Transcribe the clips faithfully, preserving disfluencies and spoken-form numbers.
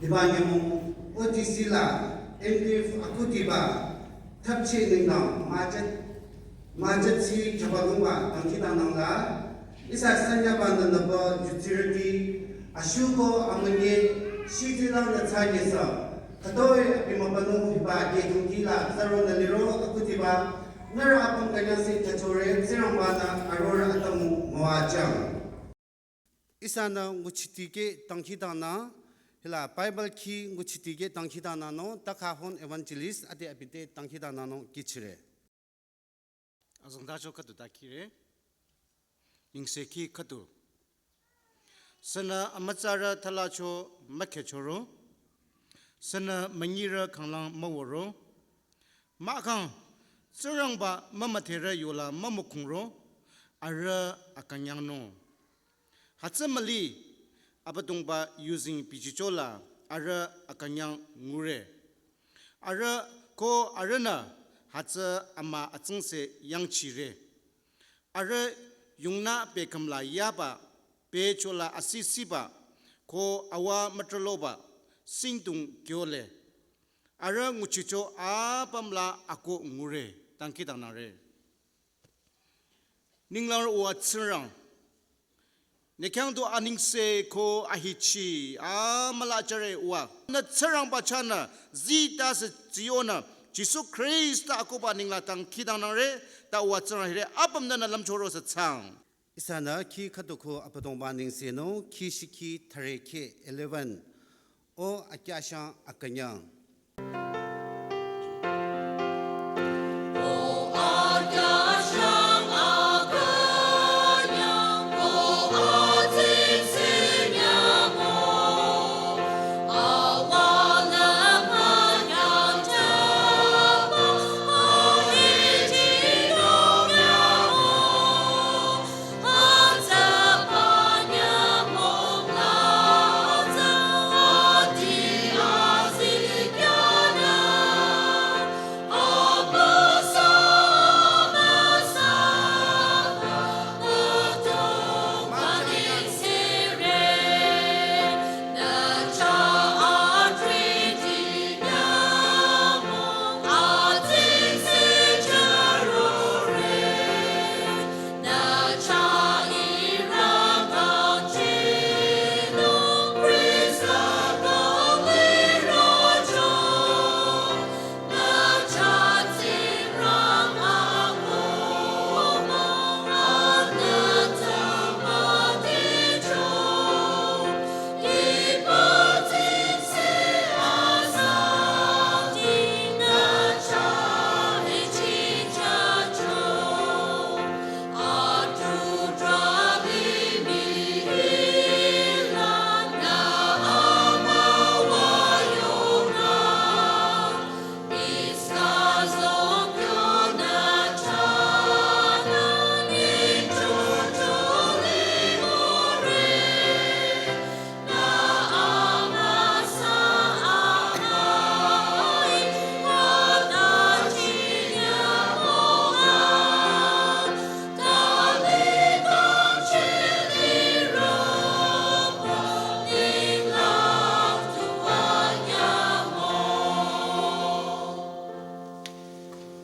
Hiba nyümong O T C la M D F akhudiba thapchi nengdang majat majat si khabalungba dangkhidangnang la ihsa sanyaba nünüba yutsirüti ashuko amünyi shitilang nü tsanyesa khütoi abi mübünung hiba kekungki la tsaro nü liro akhudiba nührü apüm künyangsi thachore Tsingrangba-nü arorüh atümung müwajüng. Ihsanü nguchitikeh dangkhidangnang, hila Bible khi nguchitikeh dangkhidangnangnung, takha hon evangelist ade abi te dangkhidangnangnung kihchire. Azengtacho khüdu ta khire. Nengsekhi khüdu. Sünü amütsarü thalicho mükhechoro. Sünü münyirü khanglang müworo. Mahkhang, Tsingrangba mümüdherü yola mümükhungro, arüh akünyangnung. Hütsü müli, Abüdongba yuzeng bichichola, arüh akünyang ngure. Arüh ko arühnü, hütsü ama atsingse yangchire. Arüh yungnü bekümla yaba, bechola asisiba, ko awa mütrüloba, singdong kyole. Arüh nguchicho apümla ako ngure, dangkhidangnangre. Ninglang uwa Tsingrang. Nü khyang tu anengse ko ahichi, amüla jüre uwa. Nü Tsingrangba chahnü, zita se ziyonü, Jisu Khrista akohba ninglang dangkhidangnangre, ta uwa Tsingrang hire, apüm nünü lümchoro se tsang. Ihsanü khi khüdu ko Abüdongba nengsenung, khi shikhi thüre kheh eleven. O akyashang akünyang.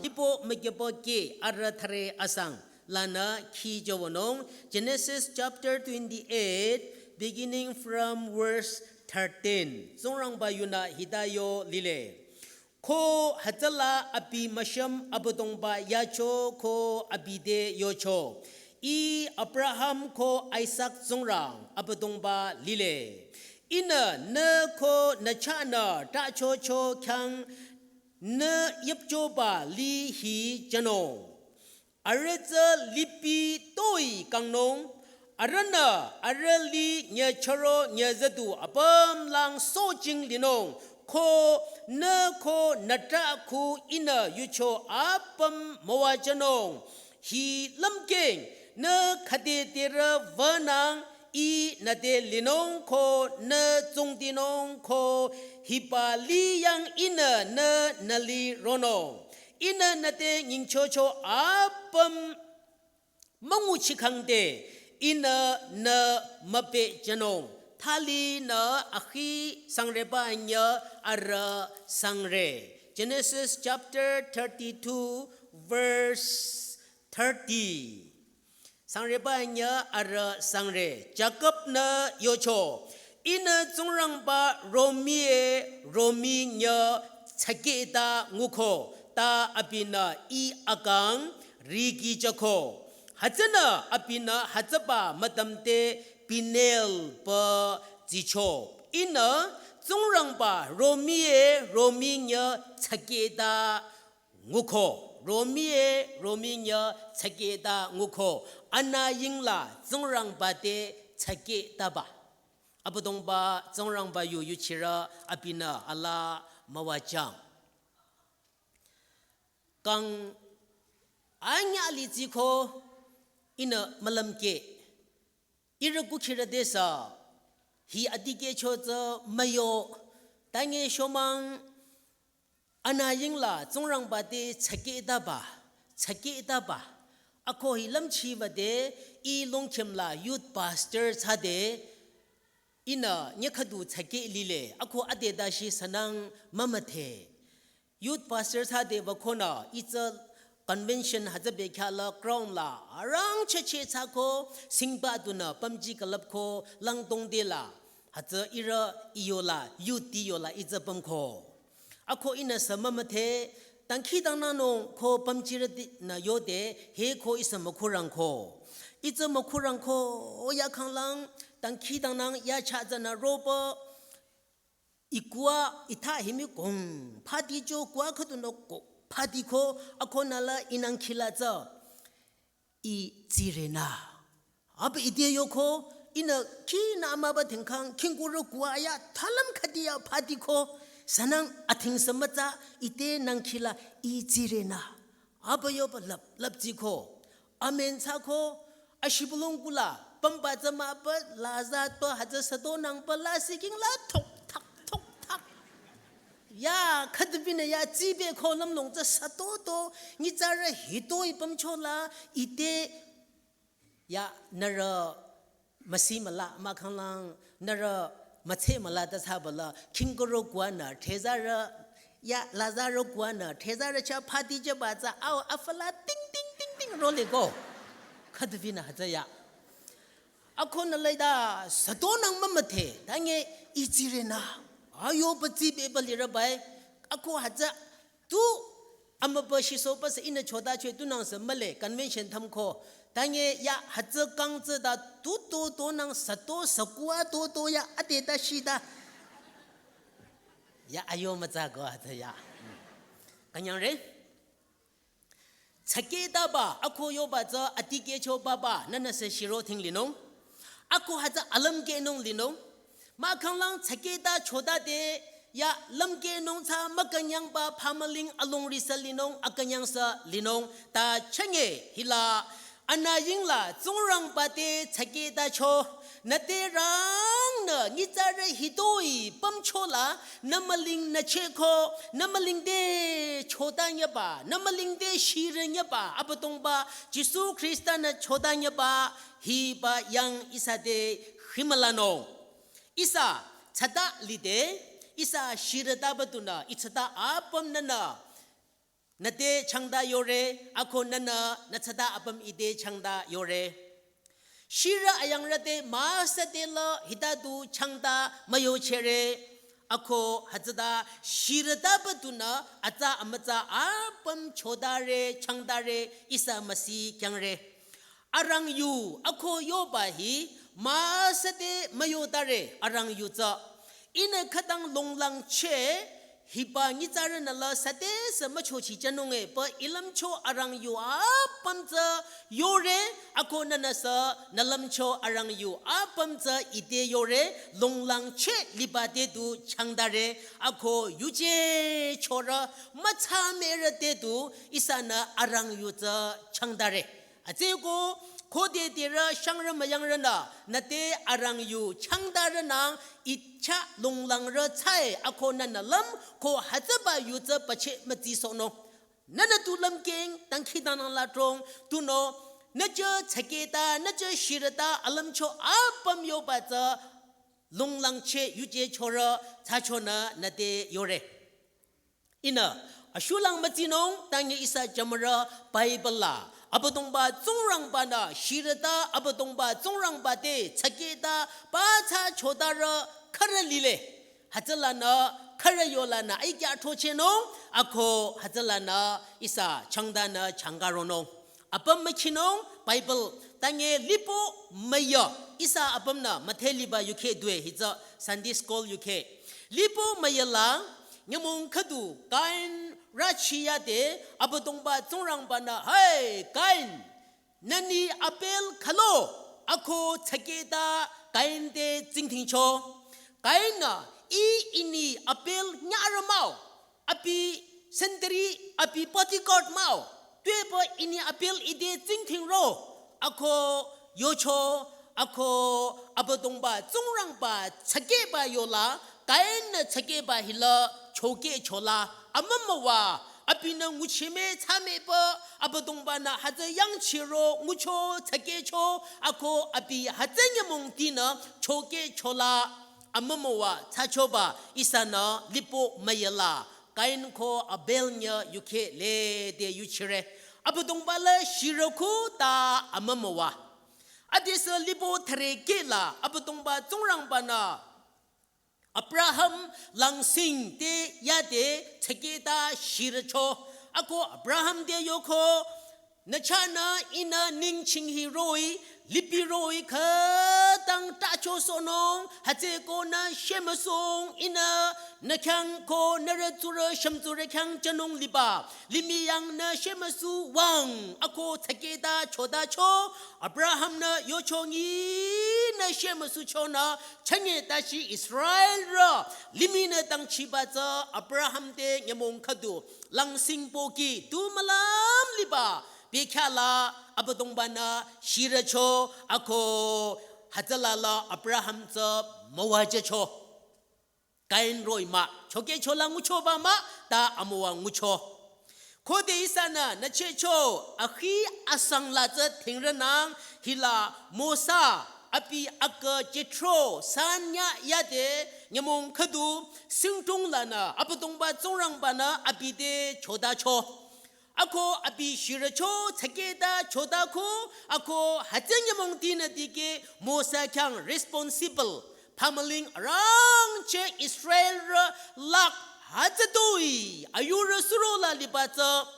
Ipo mekebo ke arüh thüre asang lanü khi jowonung, Genesis chapter twenty-eight, beginning from verse thirteen. Tsingrangba yunü hita yo lile. Ko hütsüla abi müshüm Abüdongba yacho ko abi te yocho, Ih Abraham ko Isak Tsingrang Abüdongba lile. Ihnü nü ko nü chahnü trahchocho khyang nü yüpchoba lih hi jünung. Arüh tsü lipi toi kangnung, arühnü arüh lih nyüchoro nyüzüdu apümlang sohjing linung, ko nü ko nü trah khu Ihnü yucho apüm müwajünung. Hi lümkeng nü khütete rü wünang, Ih nü te linung ko nü tsungdinung ko hiba lih yang Ihnü nü nü lih ronung. Ihnü nü te nyingchocho apüm münguchikhang te Ihnü nü müpehjünung. Thali nü akhi sangreba anyü arüh sangre. Genesis chapter thirty-two, verse thirty. Sangreba anyü arüh sangre. Jakob-nü yocho, "Ihnü Tsingrangba romie romi nyü tsakehta nguko, ta abinü ih akang rikijüko." Hütsünü abinü hütsüba müdüm te Peniel pü tsicho. "Ihnü Tsingrangba romie romi nyü tsakehta nguko, romie romi nyü tsakehta nguko, anüyingla Tsingrangba te tsakehtaba." Abüdongba Tsingrangba yu yuchirü abinü alaa müwajüng. Kang anyü litsiko ihnü mülümkeh. Ihrü kukhirü te sü hi adikehcho tsü müyo. Tange shomang anüyingla Tsingrangba te tsakehtaba, tsakehtaba. Ako hi lümchiba te ih Longkhim la youth pastor thsade ihnü nyüh khüdu tsakeh lile. Ako ade dashi sünang mümüdhe. Youth pastor thsade wükonü itsü convention hütsü bekhyah la ground la arangchehcheh thsako, singba dunü pümji külüpko, langdongde la hütsü ihrü ih yola, youth ti yola itsü pümko. Ako ihnü sü mümüdhe, dangkhidangnangnung ko pümjirütinü yode, he ko ihsü mükhurangko. Itsü mükhurangko, o ya khanglang, dangkhidangnang ya cha tsünü roba, ih kuwa, ih tha himi kong, phaticho kuwa khüdunü ko, phatiko, akonü la ihnü khila tsü, "Ih tsirenü." Abi ite yoko, ihnü khinü amüba dhingkhang, khingkurü kuwa ya, thalüm khüdi ya phatiko, sünang adhing sü mütsa, ite nü khila, "Ih tsirenü." Abi yoba lüp, lüptsiko. Amen thsako, ashibülung kula, pümba tsü müpü, laza pü, hütsü sütonang pü, la siking la, thok, thak, thok, thak. Ya, khüdubinü ya, tsibeko lümlong tsü sütoto, nyitsarü hitoi pümchola, ite, ya, nührü müsi müla, mahkhanglang, nührü mütse müla ta thsabala, khingkurü kuwanü, thezarü, ya, lazarü kuwanü, thezarü cha phati jüba tsü, au, afala, ting, ting, ting, ting, roleko. Khüdubinü hütsü ya. Akonü leda, sütonang mümüdhe, tange ih tsirenü. Ayo pü tsibeba lirübai, ako hütsü, tu, amüba shiso pü sü ihnü chodacho tunang sü mühle, convention thümko. Tange ya hütsü kang tsüta tu to to nang süto sü kuwa to to ya ade ta shita. Ya ayo mütsako hütsü ya. Künyangre? Tsakehtaba, ako yoba tsü adikehcho baba, nünü sü shiro dhing linung. Ako hütsü alümkehnung linung. Mahkhanglang tsakehta chodade, ya lümkehnung tsü mükünyangba phamüling alongri sü linung, akünyang sü linung, ta chenge hila, anüyingla Tsingrangba te tsakehtacho, nüte rangnü nyitsarü hitoi pümchola, nü müling nü cheko, nü müling te chodanyüba, nü müling te shirünyüba, Abüdongba, Jisu Khrista-nü chodanyüba, hiba yang ihsa te himülanung. Ihsa, tsata lide, ihsa shirütaba dunü, ih tsata apüm nünü, nüte changta yore, ako nünü, nü tsata apüm ite changta yore. Shirü ayangrü te müsate la hita du changta müyochere, ako hütsüta shirütaba dunü, atsa amütsa apüm chodare, changtare, ihsa müsi kyangre. Arangyu, ako yoba hi, müsate müyotare, arangyu tsü. Ihnü khütang longlangcheh, hiba nyitsarünü la sate sü müchochijünunge pü ih lümcho arangyu apüm tsü yore, ako nünü sü nü lümcho arangyu apüm tsü ite yore, longlangcheh liba te du changtare, ako yuje chorü mütsa müre te du ihsanü arangyu tsü changtare. Atsüko, khode derü shangrü müyangrünü, nüte arangyu changtarünang ih chah longlangrü tsüe, ako nünü lüm, ko hütsüba yu tsü pacheh mütsisohnung. Nünü tu lümkeng, dangkhidangnang la trong, tunüo, nü tsü tsakehta, nü tsü shirüta, alümcho apüm yoba tsü, lunglangcheh yuje chorü thsachonü nüte yore. Ihnü ashulang mütsinung tange ihsa jümürü Bible la Abüdongba Tsingrangba-nü shirüta Abüdongba Tsingrangba te tsaketa pa thsachotarü khürü lile. Hütsülanü khürü yolanü aikya throchehnung ako hütsülanü ihsa changdanü changkaronung. Apüm mükhinung Bible tange lipo müyü ihsa apümnü müdhe liba yukheh due hitsü Sunday school yukheh. Lipo müyü la nyümong khüdu Kain rüchiyade Abüdongba Tsingrangba-nü, "Hey, Kain, nü ni Abel khülo?" ako tsaketa Kain te tsingdhingcho. Kain-nü, "Ih ini Abel nyarü mah-o. Abi sentry, abi bodyguard mah-o. Tuepü ini Abel ite tsingdhingro?" ako yocho, ako Abüdongba Tsingrangba tsakeba yola, Kain-nü tsakeba hila chokehchola, amümüwa, abinü nguchime thsamepü, Abüdongba-nü hütsü yangchiro ngucho tsakehcho, ako abi hütsü nyümongtinü chokehchola, amümüwa thsachoba ihsanü lipo müyü la Kain ko Abel nyü yukheh lede yuchire. Abüdongba la shirü khu ta amümüwa. Adesü lipo thüre kehla Abüdongba Tsingrangba-nü Abraham langsing te yade tsaketa shirücho. Ako Abraham te yoko, "Nü chahnü ihnü ningching hiroh-i, lipiroh-i khütang tachosohnung, hütsüeko nü shemüsung, ihnü nü khyang ko nührü tsurü shümtsurü khyang jünung liba. Limih yang nü shemüsu wüng," ako tsaketa chotacho. Abraham-nü yocho, "Ngi nü shemüsuchonü chünye tashi Israelrü limih nü dangchiba tsü." Abraham te nyümong khüdu langsing pohki tu mülüm liba bekhyah la Abüdongba-nü shirücho ako hütsüla la Abraham tsü müwajücho. Kain roh-i mah, chokehchola nguchoba mah, ta amüwa ngucho. Khode ihsanü nüchehcho akhi asang la tsü thingrünang hila Mosa, abi akü Jethro, sanya yade nyümong khüdu singdong lanü Abüdongba Tsingrangba-nü abi te chotacho. Ako abi shirücho tsaketa chotako, ako hütsü nyümongtinü dikeh Mosa khyang responsible. Phamüling arangcheh Israelrü lakh hütsütoi ayurü surola liba tsü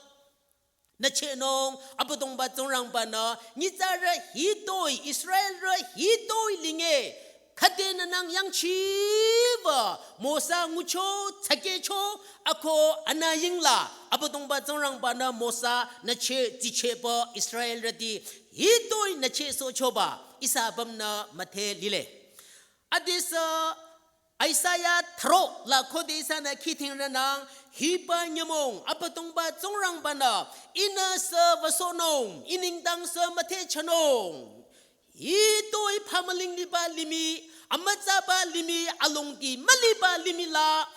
nüchehnung Abüdongba Tsingrangba-nü nyitsarü hitoi Israelrü hitoi linge. Khüde nünang yangchiba Mosa ngucho tsakehcho ako anüyingla Abüdongba Tsingrangba-nü Mosa nücheh tsichehba Israelrüti hitoi nüchehsohchoba ihsa apümnü müdhe lile. Adesü Isaiah thüro la khode ihsanü khi thingrünang hiba nyümong Abüdongba Tsingrangba-nü ihnü sü wüsohnung, ih nengdang sü müthehchanung. Hitoi phamüling liba limih, amütsaba limih, alongdi müliba limih la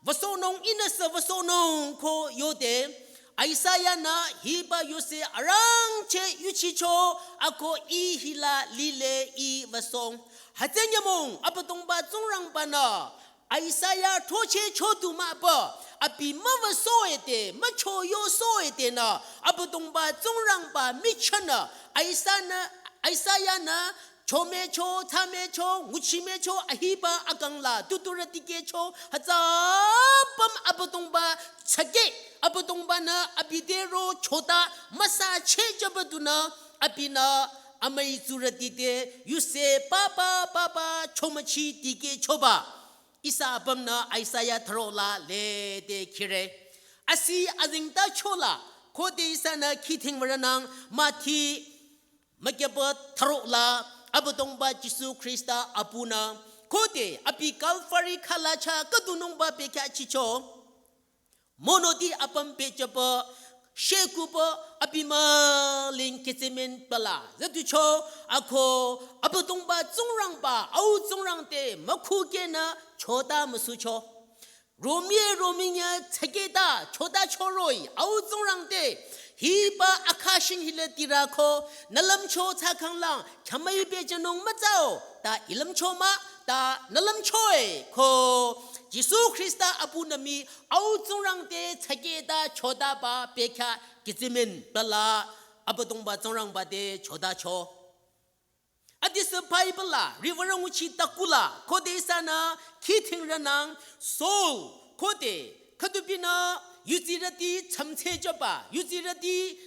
wüsohnung, ihnü sü wüsohnung ko yode, Isaiah-nü hiba yuse arangcheh yuchicho, ako ih hila lile ih wüsoh. Hütsü nyümong Abüdongba Tsingrangba-nü Isaiah throchehcho tu mahpü, abi müwüsoh ete, müchoyosoh ete nü, Abüdongba Tsingrangba michahnü, Isaiah-nü, Isaiah-nü, chomecho, thsamecho, nguchimecho, ahiba akang la, tuturü dikehcho, hütsü apüm Abüdongba tsakeh, Abüdongba-nü abi te rochota, müsachehjüba dunü, abinü amüi tsurüti te, yuse papa, papa, chomüchi dikehchoba. Ihsa apümnü Isaiah thüro la lede khire. Asi azengtacho la, khode ihsanü khi thingwürünang Mathi mükyüba thüro la, Abüdongba Jisu Khrista apunü, khode abi Calvary khalacha khüdunungba bekhyah chicho, monoti apüm pehjüba, shekuba, abi müling Gethsemane ba la züducho, ako Abüdongba Tsingrangba, Au Tsingrang te mükhukehnü chota müsucho. Romie rominya tsakehta chota choroh-i, Au Tsingrang te, hiba akhashing hila tirako, nü lümcho thsakhanglang, khyamüi pehjünung mütsao, ta ih lümcho mah, ta nü lümchoe ko Jisu Khrista apu nü mii au Tsingrang te tsaketa chotaba pekha kitsimin pala Abüdongba Tsingrangba te chotacho. Adisü Bible la riwürü nguchi takula khode ihsanü khithingrenang Saul khode khüdupinü yuzirüti chamtsejüba, yuzirüti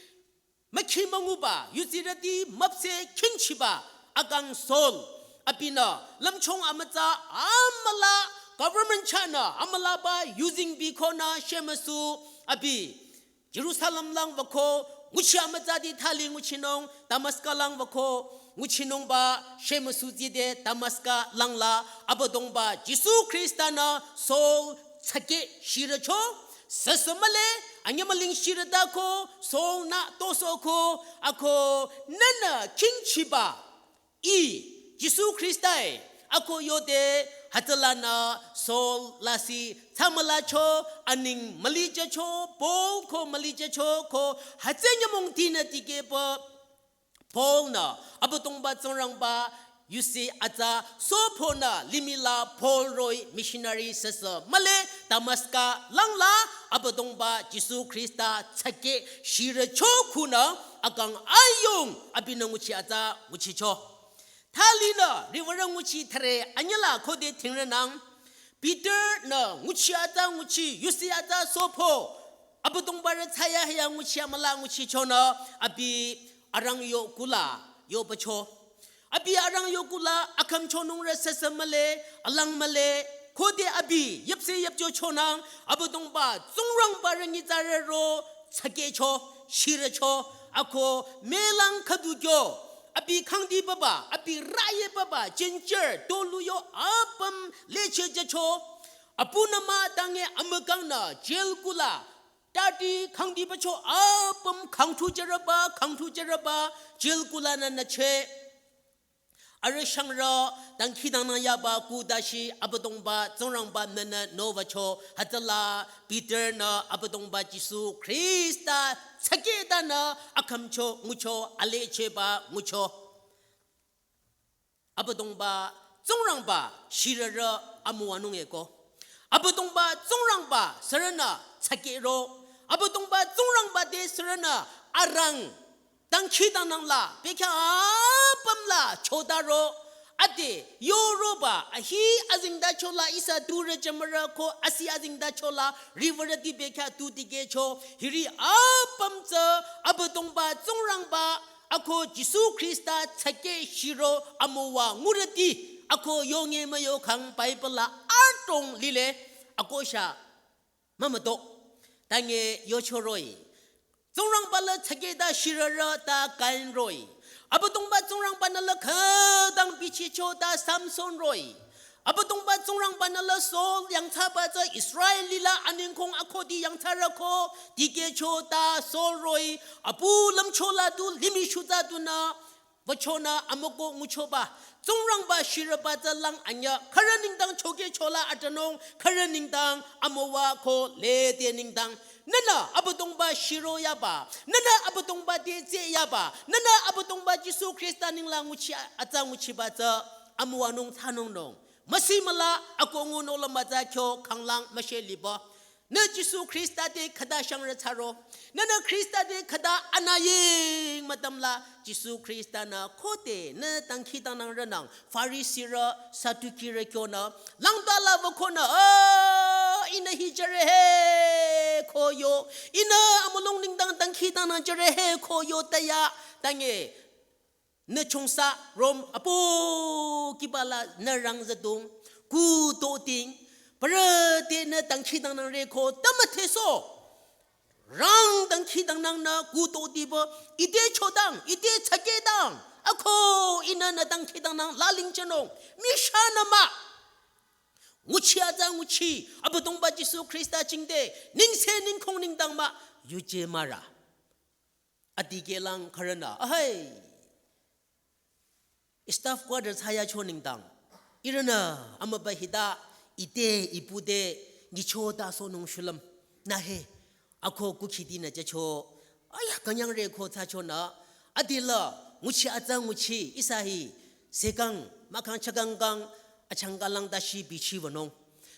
mükhi münguba, yuzirüti müpseh khingchiba akang Saul. Abinü lümchung amütsa amüla government chahnü amülaba yuzeng bikonü shemüsu abi Jerusalem lang wüko nguchi amütsati thali nguchinung Damaska lang wüko nguchinungba shemüsu zide Damaska langla Abüdongba Jisu Khrista-nü Saul tsake shirücho. Süsü mühle, anyemüling shirütako Saul-nü tosoko ako nünü khingchiba Ih, Jisu Khrista-e, ako yode hütsülanü Saul lasih tsamülacho, aning mülijacho, Paul ko mülijacho ko hütsü nyümong tinü tikehpü Paul-nü Abüdongba Tsingrangba yusi atsa soponü limihla Paul roh-i missionary süsü mühle Damaska langla Abüdongba Jisu Khrista tsake shirücho kunü akang ayung abinü nguchi atsa nguchicho. Thalinü riwürü nguchi thare anyüla khode thingrenang. Peter-nü nguchi atsa nguchi, yusi atsa sopo. Abüdongba rü thsayahiya nguchi amüla nguchichonü abi arangyo kula yobacho. Abi arangyo kula akhümchonungrü süsü mühle, alang mühle, khode abi yüpse yüpjochonang, Abüdongba Tsingrangba rü nyitsarü ro tsakecho, shirücho, ako mülang khüdu kyo, abi khangdi baba, abi raye baba, jinjir, tolu yo apüm lechehjücho, apunü mah tange amükangnü jail kula, tati khangdi bacho apüm khangthu jürüba, khangthu jürüba, jail kulanü nücheh. Arüh shangrü dangkhidangnang yaba kudashi Abüdongba Tsingrangba nünü novacho hütsüla Peter-nü Abüdongba Jisu Khrista tsaketanü akhümcho ngucho alechehba ngucho. Abüdongba Tsingrangba shirürü amüwanung eko. Abüdongba Tsingrangba sürünü tsakero. Abüdongba Tsingrangba te sürünü arang dangkhidangnangla, bekhyah apümla chodaro. Ade, yoroba, ahi azengtachola ihsa turü jümürü ko asi azengtachola riwürüti bekhyah tu dikehcho. Hiri apüm tsü Abüdongba Tsingrangba ako Jisu Khrista tsake shiro amüwa ngurüti ako yonge müyo khang Bible la adrong lile ako sha mümüdo. Tange yocho roh-i. Tsingrangba la tsaketa shirürü ta Kain roh-i. Abüdongba Tsingrangba-nü la khütang bichicho ta Samson roh-i. Abüdongba Tsingrangba-nü la Saul yangthsaba tsü Israel lila aningkong akhudi yangthsarü ko dikehcho ta Saul roh-i. Apu lümchola du limih shutsa dunü wüchonü amüko nguchoba. Tsingrangba shirüba tsü lang anyüh khürü nengdang chokehchola atünung khürü nengdang amüwa ko lede nengdang. Nünü Abüdongba shiro yaba. Nünü Abüdongba te tse yaba. Nünü Abüdongba Jisu Khrista nengla nguchi atsa nguchiba tsü amüwanung thsanungnung. Müsi müla ako ngunung lümba tsü kyo khanglang müshe liba. Nü Jisu Khrista te khüta shangrü thsaro. Nünü Khrista te khüta anüying mütümla Jisu Khrista-nü khode nü dangkhidangnangrünang Farisirü, Sadukirü kyonü langtala wükonü, "Ah, ihnü hi jüre he," ko yo. "Ihnü amülung nengdang dangkhidangnang jüre he," ko yo taya. Tange nü chongsa Rom apo kibala nü rang züdung, ku to ting, parü te nü dangkhidangnangre ko tamütheso. Rang dangkhidangnangnü ku to tiba, ite chodang, ite tsaketang, ako ihnü nü dangkhidangnang laling jünung, mishanü mah. Nguchi atsa nguchi, Abüdongba Jisu Khrista jingte, nengse nengkong nengdang mah, yuje mara. Adikehlang khürünü, ahai. Staff quarter thsayacho nengdang. Ihrünü amüba hita ite ipu te nyicho ta sonung shulüm. Nü he. Ako kukhidinü jücho. Aya künyangre ko thsachonü. Adila nguchi atsa nguchi ihsa hi. Sekang mahkhang chakangkang. achangkalang tashi bichiwünung.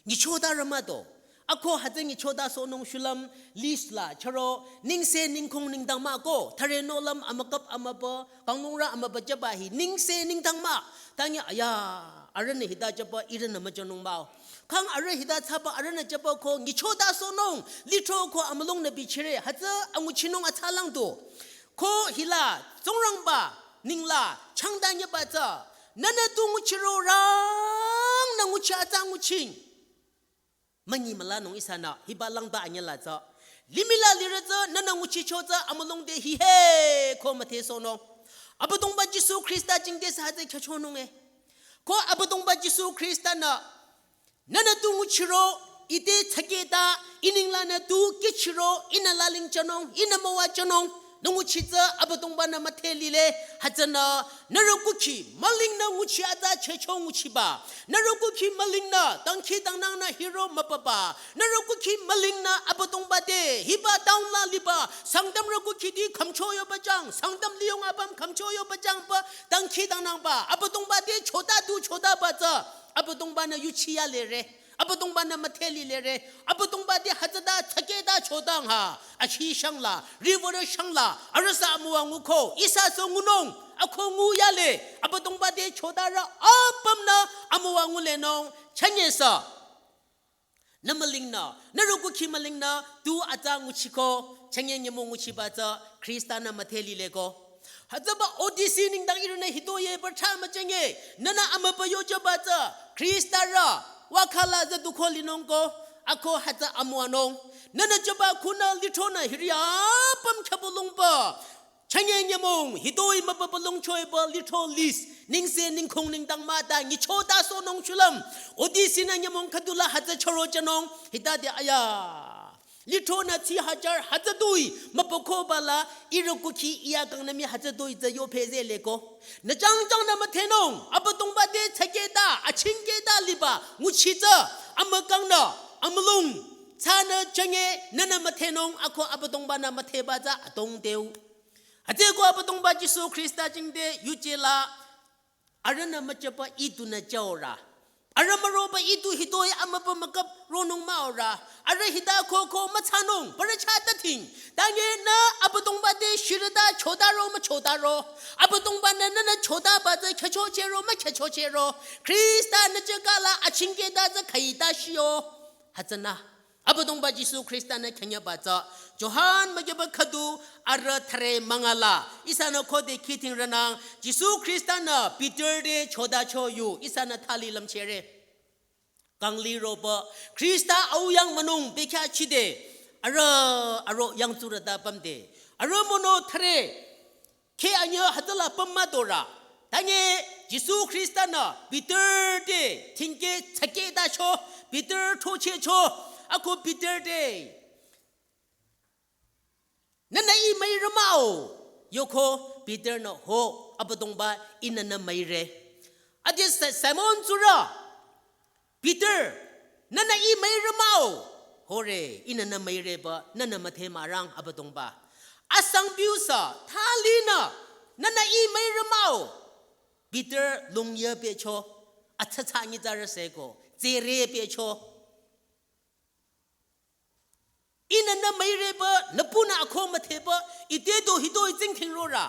Nyichotarü mah do. Ako hütsü nyichotasohnung shulüm list la chüro, nengse nengkhong nengdang mah ko, thüre nohlüm amükap amübü, kangnungrü amübü jüba hi, nengse nengdang mah. Tangi aya, arühnü hita jüba, ihrünü müjünung mah. Khang arüh hita thsaba arühnü jüba ko, nyichotasohnung, lithro ko amülungnü bichire, hütsü anguchinung atsalang do. Ko hila, Tsingrangba, ningla, changdanyüba tsü, nühnü tu nguchiro rang, nü nguchi atsa nguching. Münyi mülanung ihsanü, hiba langba anyüla tsü. Limih la lirü tsü, nühnü nguchicho tsü, amülung te hihe, ko müdhesohnung. Abüdongba Jisu Khrista jingte sü hütsü khyüchonung e. Ko Abüdongba Jisu Khrista-nü, nühnü tu nguchiro, ite tsaketa, ininglanü tu kihchiro, ihnü lalingjünung, ihnü müwajünung, nü nguchi tsü Abüdongba-nü müdhe lile, hütsünü, nührü kukhi, mülingnü nguchi atsa chehcho nguchiba, nührü kukhi mülingnü, dangkhidangnangnü hiro mübüba, nührü kukhi mülingnü Abüdongba te, hiba town la liba, Sangtamrü kukhiti khümcho yoba jang, Sangtam liyong apüm khümcho yoba jang pü, dangkhidangnangba, Abüdongba te chota tu chotaba tsü, Abüdongba-nü yuchi yalere. Abüdongba-nü müdhe lilere. Abüdongba te hütsüta tsaketa chotang ha. Achi shangla, riwürü shangla, arüh sü amüwa nguko, ihsa sü ngunung, ako ngu yale. Abüdongba te chotarü apümnü amüwa ngulenung, chünye sü. Nü mülingnü, nührü kukhi mülingnü, tu atsa nguchiko, chünye nyümong nguchiba tsü, Khrista-nü müdhe lileko. Hütsüba O D C nengdang ihrünü hitoi pü thsa müchünye, nühnü amübü yojüba tsü, Khrista-rü, wakhala tsü dukho linungko, ako hütsü amüwanung. Nühnü jüba khunü lithronü hiri apüm khyübülung pü, chünye nyümong, hitoi mübübülung choi pü lithro list, nengse nengkhong nengdang mah ta, nyichotasohnung shulüm, O D C-nü nyümong khüdula hütsü chürojünung, hitade aya. Lithronü tsi hajar hütsütoi, mübükoba la, ihrü kukhi iya kangnü mii hütsütoi tsü yophezeh leko. Nü jangjangnü müdhenung, Abüdongba te tsaketa, achingketa liba, nguchi tsü, amükangnü, amülung, tsünü chünye, nühnü müdhenung, ako Abüdongba-nü müdheba tsü, adrong deu. Hütsüeko Abüdongba Jisu Khrista jingte, yuje la, arühnü müchaba itunü chaorü. Arüh müroba itu hitoi amübü mükap ronung mah-orü. Arüh hita koko müthsanung, parü chah tating. Tange nü Abüdongba te shirüta chotaro müchotaro. Abüdongba-nü nühnü chotaba tsü khyüchochehro mükhyüchochehro. Khrista-nü chakala achingketa tsü khüita shio. Hütsünü. Abüdongba Jisu Khrista-nü khyünyüba tsü, Johan mükyüba khüdu arüh thüre münga la, ihsanü khode khidhingrünang, Jisu Khrista-nü Peter te chotacho yu, ihsanü thali lümchehre. Kangli roba, Khrista au yang münung bekhyah chide, arüh, arüh yang tsurüta pümde, arüh mono thüre, kheh anyüh hütsüla püm müdorü. Tange Jisu Khrista-nü Peter te thingkeh tsakehtacho, Peter throchehcho, ako Peter te, nühnü ih müire mah-o, yoko Peter-nü ho, Abüdongba ihnü nü müire. Ade Sa-, Simon tsurü, Peter, nühnü ih müire mah-o? Hore, ihnü nü müire pü, nühnü müdhe mürang Abüdongba. Asang piusü, thalinü, nühnü ih müire mah-o? Peter lungye pehcho, atsatsa nyitsarü seko, tsere pehcho. Ihnü nü müire pü, nü punü akho müdhe pü, ite du hitoi tsingdhing rorü.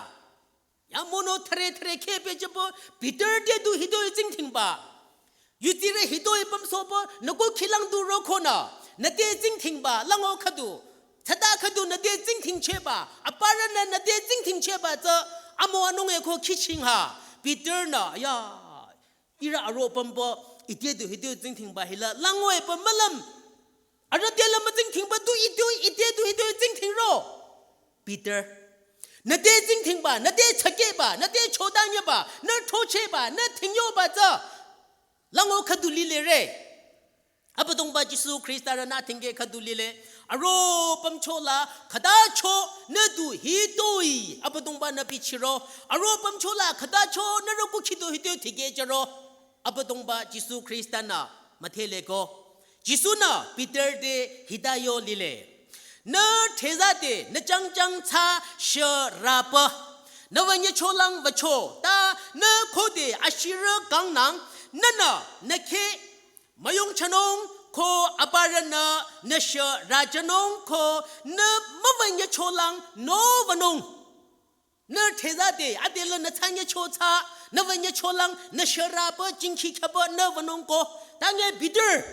Ya mono thüre thüre kheh pehjüpü, Peter te du hitoi tsingdhingba. Yudsirü hitoi pümsohpü, nü kukhilang du rokonü, nü te tsingdhingba, lango khüdu. Tsüta khüdu nü te tsingdhingchehba, aparünü nü te tsingdhingchehba tsü, amüwanung eko khiching ha. Peter-nü, ya, ihrü aro pümpü, ite du hitoi tsingdhingba hila, lango epü mülüm. Arüh te la mütsingdhingba du ite, ite du hitoi tsingdhingro. Peter. Nü te tsingdhingba, nü te tsakehba, nü te chotanyüba, nü throchehba, nü thingyoba tsü. Lango khüdu lilere. Abüdongba Jisu Khrista-rünü thingkeh khüdu lile. Aro pümcho la khütacho nü du hitoi. Abüdongba-nü bichiro. Aro pümcho la khütacho nührü kukhi du hitoi thikehjüro. Abüdongba Jisu Khrista-nü müdheleko. Jisu-nü Peter te hita yo lile. Nü theza te nü jangjang tsü shürüpü. Nü wünyecholang wücho ta nü khode ashirü kangnang Nühnü nü khe müyongchanung ko aparünü nü shü rajünung ko nü müwünyecholang nowünung. Nü thezade, adelü nü thsanyecho thsa, nü wünyecholang, nü shürapü, jingkhi khyapü, nü wünung ko. Tange Peter,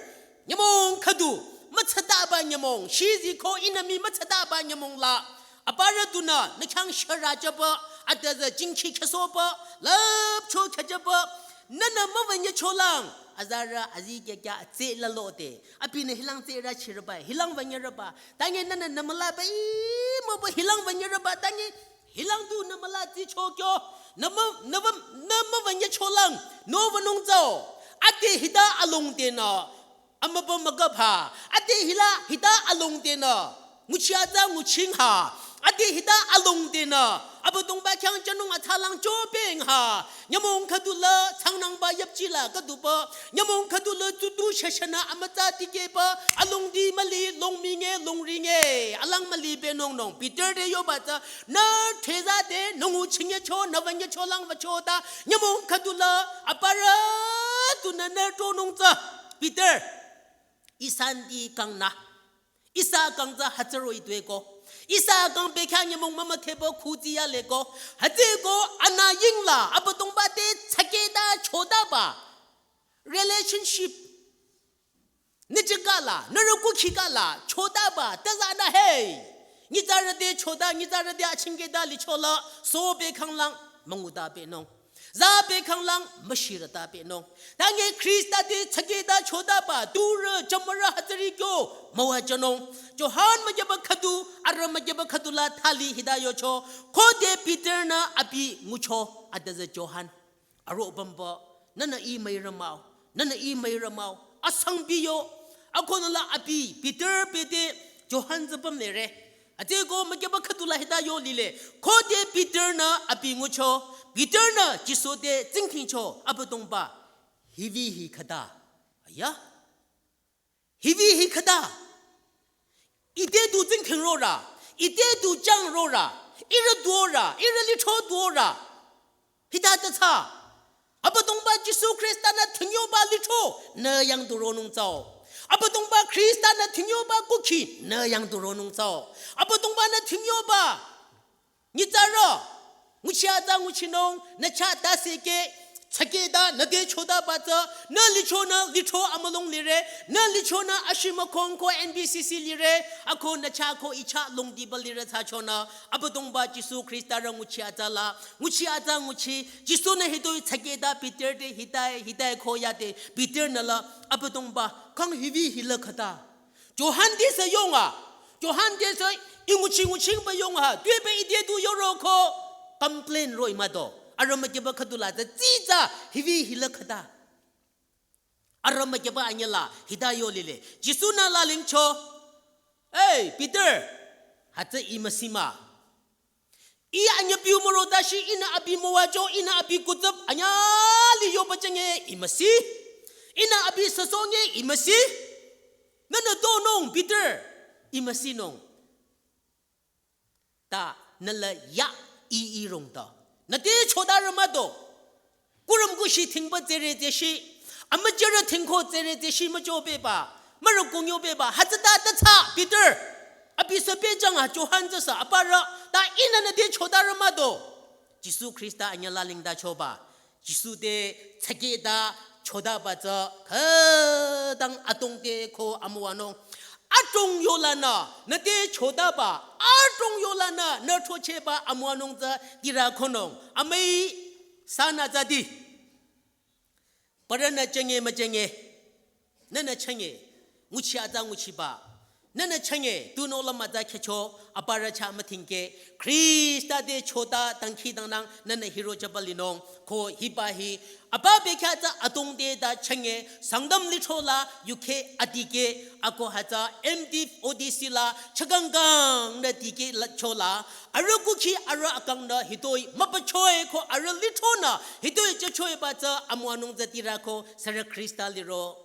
nyümong khüdu, mütsataba nyümong, shizi ko inü mii mütsataba nyümong la. Aparü dunü, nü khyang shürajüpü, adüzü jingkhi khyasopü, lüpcho khyajüpü, nühnü müwünyecholang. Azarü, azi kya kya, tse la lote. Abinü hilang tse rachirüba, hilang wünyerüba. Tange nühnü nü mülaba, i, mübü hilang wünyerüba, tange hilang du nü müla tsicho kyo, nü mü, nü wü, nü müwünyecholang, nowünung tsüo. Ade hita alongdenü, amübü müküpha. Ade hila hita alongdenü, nguchi atsa nguching ha. Ade hita alongdenü, Abüdongba khyang jünung atsalang chopeng ha. Nyümong khüdu la, tsangnangba yüpji la khüdupü. Nyümong khüdu la, tsutu shashanü amütsa tikehpü. Alongdi müli, longminge, longringe. Alang müli pehnung nung. Peter te yoba tsü, nü thezade, nü nguchinyecho, nü wünyecholang wücho ta. Nyümong khüdu la, aparü dunü nü tronung tsü. Peter, ihsa nüti kangnü. Ihsa kang tsü hütsüro itue ko. Ihsa kang bekhyah nyümong mümüdhepü khuti yale ko. Hütsüeko anü yingla, Abüdongba te tsaketa chotaba. Relationship. Nü chikala, nü rükukhi kala, chotaba, tazanü hey. Nyitsarü te chota, nyitsarü te achingketa lichola, so bekhanglang, münguta pehnung. Za bekhanglang, müshirüta pehnung. Tange Khrista te tsaketa chotaba, turü, jümürü hütsüri kyo, müwajünung. Johan mükyaba khüdu, arüh mükyaba khüdu la thali hita yocho. Khode Peter-nü abi ngucho, adüzü Johan. Aro bamba, nühnü ih müirü mah-o, nühnü ih müirü mah-o, asang biyo, akonü la abi, Peter bete, Johan tsü bamlere. Hütsüeko mükyaba khüdu la hita yo lile, khode Peter-nü abi ngucho, Peter-nü Jisu te tsingdhingcho, Abüdongba, hiwü hi khüta. Aya. Hiwü hi khüta. Ite du tsingdhing rorü, ite du jang rorü, ihrü duorü, ihrü licho duorü. Hita ta tsü. Abüdongba Jisu Khrista-nü thingyoba licho, nü yang du ronung tsüo. Abüdongba Khrista-nü thingyoba kukhi, nü yang du ronung tsüo. Abüdongba-nü thingyoba nyitsarü, nguchi atsa nguchinung, nü chah tase ke, tsaketa, nü te chotaba tsü, nü lichonü, licho amülung lire, nü lichonü, ashimükong ko N B C C lire, ako nü chah ko ih chah longdiba lire thsachonü, Abüdongba Jisu Khrista-rü nguchi atsa la, nguchi atsa nguchi, Jisu-nü hitoi tsaketa Peter te hitai, hitai ko yade, Peter-nü la, Abüdongba, kang hiwü hila khüta. Johan te sü yonga. Johan te sü ih nguchi nguchingba yonga. Tuepü ite du yoro ko complain roh-i mah-o. Arüh mükyaba khüdu la tsü tsitsa hiwü hila khüta. Arüh mükyaba anyüh la hita yo lile. Jisu-nü lalingcho. Hey, Peter. Hütsü ih müsi mah. Ih anyüh piu müro tashi, ihnü abi müwajo, ihnü abi kutsüp, anyüh li yoba jenge ih müsi. Ihnü abi süsonge ih müsi. Nühnü tonung Peter, ih müsinung. Ta nü la ya ih ih rongta. Nü te chotarü mah-o. Kurüm kushi thingba tsere tseshi, amüjürü thingko tsere tseshi müjobeba, mürü kungyo beba, hütsüta ta tsü, Peter. Abi sü pehjang a Johan tsü sü, aparü, ta ihnü nü te chotarü mah-o. Jisu Khrista anyüh lalingda choba. Jisu te tsaketa chotaba tsü, khütang adrong te ko amüwanung. Adrong yolanü, nü te chotaba, adrong yolanü, nü chochehba amüwanung tsü, tirü konung. Amüi sünü tsüdi. Parünü chenge müchenge. Nühnü chenge. Nguchi atsa nguchiba. Nühnü chenge. Tunüo la mütsa khecho. Aparü chah müthingke. Khrista te chota dangkhidangnang. Nühnü hiro jüba linung. Ko hiba hi. Apa bekhyah tsü adrong te ta chenge. Sangtam licho la. Yukheh adikeh. Ako hütsü M D O D C la. Chakangkang nü dikeh la chola. Arüh kukhi arüh akang nü hitoi mübüchoi ko arüh lichonü hitoi jüchoiba tsü amüwanung tsü tirü ko sürü Khrista liro.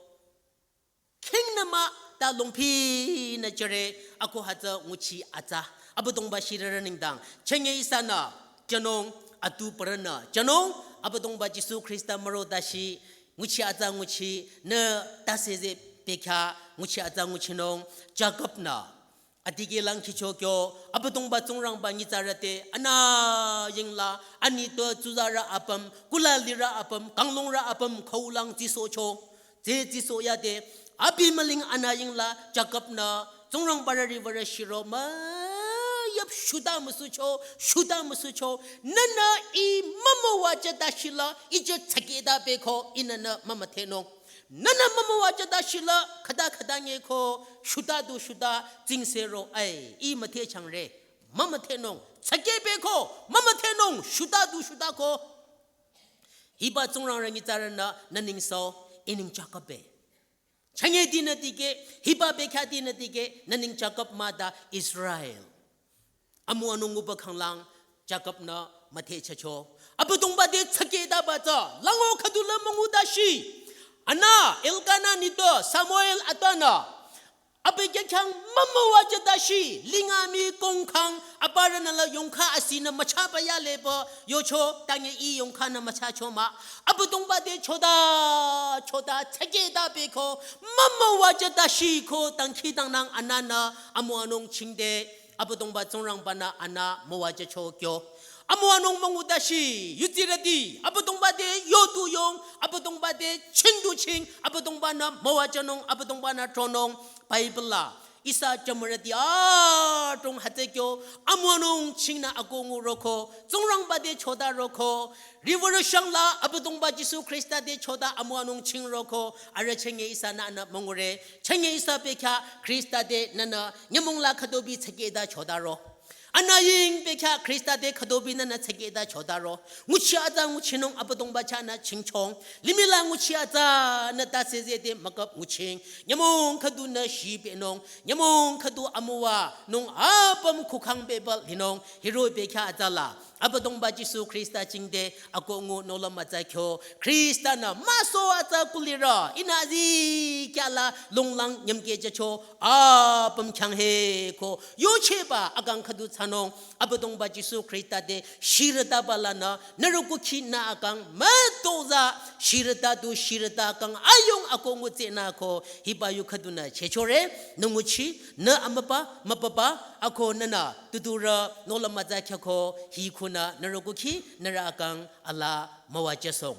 Khingnü mah ta longphinü jüre ako hütsü nguchi atsa. Abüdongba shirürü nengdang. Chenge ihsanü jünung atu parünü jünung Abüdongba Jisu Khrista müro tashi Nguchi atsa nguchi nü tase ze bekhyah nguchi atsa nguchinung Jakob-nü adikehlang khicho kyo Abüdongba Tsingrangba nyitsarü te anüyingla anitpü tsuzarü apüm, kulalirü apüm, kanglungrü apüm khaulang tsisohcho. Tse tsisoh yade abi müling anüyingla Jakob-nü Tsingrangba rüri würe shiro müyüp shuta müsucho, shuta müsucho. Nühnü ih mümüwajüta shila ijü tsakehta beko ihnü nü mümüdhenung. Nühnü mümüwajüta shila khüta khüta ngeko shuta du shuta tsingse ro ai ih müdhechangre. Mümüdhenung, tsakeh beko mümüdhenung, shuta du shuta ko. Hiba Tsingrang rü nyitsarünü nü nengse, ih neng Jakob-e. Chünye dinü dikeh, hiba bekhyah dinü dikeh, nü neng Jakob mah ta Israel. Amüwanung nguba khanglang Jakob-nü müdhechacho. Abüdongba te tsakehta ba tsü, lango khüdula münguta shi. Anü, Elkana nitpü, Samuel atpünü. Abi khyang mümüwajüta shi, lingami kongkhang, aparünü la yongkha asinü müchaba yaleba, yocho, tanye ih yongkhanü müchacho mah. Abüdongba te chota, chota, tsakehta beko, mümüwajüta shi ko, dangkhidangnang anünü, amüwanung chingde, Abüdongba Tsingrangba-nü anü müwajücho kyo. Amüwanung münguta shi, yutsirüti, Abüdongba te yotu yong, Abüdongba te chingdu ching, Abüdongba-nü müwajünung, Abüdongba-nü tronung, Bible la. Ihsa jümürüti adrong hütsü kyo, amüwanung chingnü akoh ngu roko, Tsingrangba te chota roko, riwürü shangla Abüdongba Jisu Khrista te chota amüwanung ching roko, arüh chünye ihsanü anü müngure, chünye ihsa bekhyah Khrista te nünü nyümong la khütobi tsakehta chota ro. Anüying bekhyah Khrista te khütobi nünü tsakehta chota ro. Nguchi atsa nguchinung Abüdongba chahnü chingchong. Limih la nguchi atsa nü tase ze te mükap nguching. Nyümong khüdunü shibenung. Nyümong khüdu amüwanung apüm kukhang beba linung. Hiro bekhyah atsa la. Abüdongba Jisu Khrista chingde akoh ngu nohlüm atsa kyo. Khrista-nü müso atsa kulirü. Ihnü azikyah la longlang nyümkeh jücho. Apüm khyang he ko. Yocheba akang khüdu thsanung. Abüdongba Jisu Khrista te shirütaba lanü, nührü kukhi nü akang mütozah, shirüta du shirüta kang ayung akoh ngutse nü ko, hiba yu khüdunü chechore, nü nguchi, nü amüpa, müpapa, ako nünü, tuturü, nohlüm atsa khyako, hi khunü, nührü kukhi, nührü akang, ala, müwajüsong.